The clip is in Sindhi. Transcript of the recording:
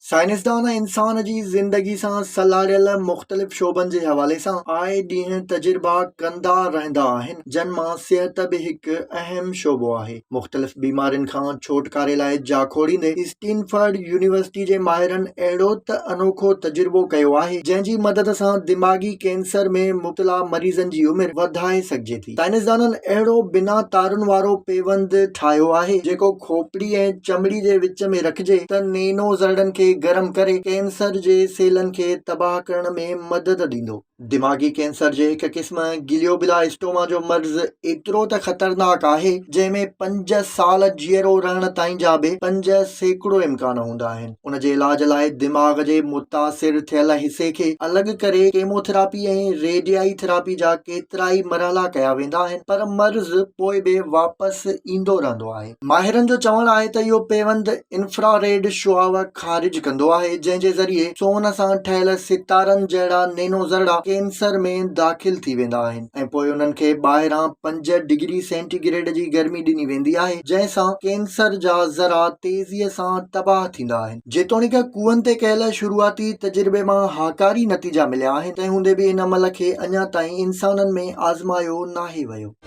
سائنسدان انسان جي زندگي سان سلهاڙيل مختلف شعبن جي حوالي سان آئي ڏينهن تجربا ڪندا رهندا آهن، جن مان صحت به هڪ اهم شعبو آهي. مختلف بيمارين کان ڇوٽڪاري لاء جاکوڙيندي اسٽينفرڊ يونيورسٽي جي ماهرن اهڙو ته انوکو تجربو ڪيو آهي، جنهن جي مدد سان دماغي ڪينسر ۾ مبتلا مريضن جي عمر وڌائي سگهجي ٿي. سائنسدانن اهڙو بنا تارن وارو پيوند ٺاهيو آهي، جيڪو کوپڙي ۽ چمڙي جي وچ ۾ رکجي ته نينو ذرڙن کي گرم ڪري ڪينسر جي سيلن کي تباهه ڪرڻ ۾ مدد ڏيندو. دماغي ڪينسر جي هڪ قسم گليوبلاسٽوما جو مرض ايترو ته خطرناڪ آهي جنهن ۾ پنج سال جيئرو رهڻ تائين جا به 5% امڪان هوندا آهن. ان جي علاج لاء دماغ جي متاثر ٿيل حصي کي الڳ ڪري ڪيموٿراپي ۽ ريڊيائي ٿراپي جا ڪيترائي مرحلا ڪيا ويندا آهن پر مرض پوء به واپس ايندو رهندو آهي. ماهرن جو چوڻ آهي ته اهو پيوند انفراريڊ شعاع خارج ڪندو آهي جنهن جي ذريعي سون سان ٺهيل ستارن جهڙا نينو ذرڙا ڪينسر ۾ داخل ٿي ويندا آهن ۽ پوء انهن کي ٻاهران پنج ڊگري سينٽي گريڊ جي گرمي ڏني ويندي آهي جنهن سان ڪينسر جا ذرا تيزيء سان تباهه ٿيندا آهن. جيتوڻيڪ ڪوئن تي ڪيل شروعاتي تجربي مان هاڪاري نتيجا مليا آهن، تنهن هوندي به ان عمل کي اڃا تائين انسانن ۾ آزمايو ناهي ويو.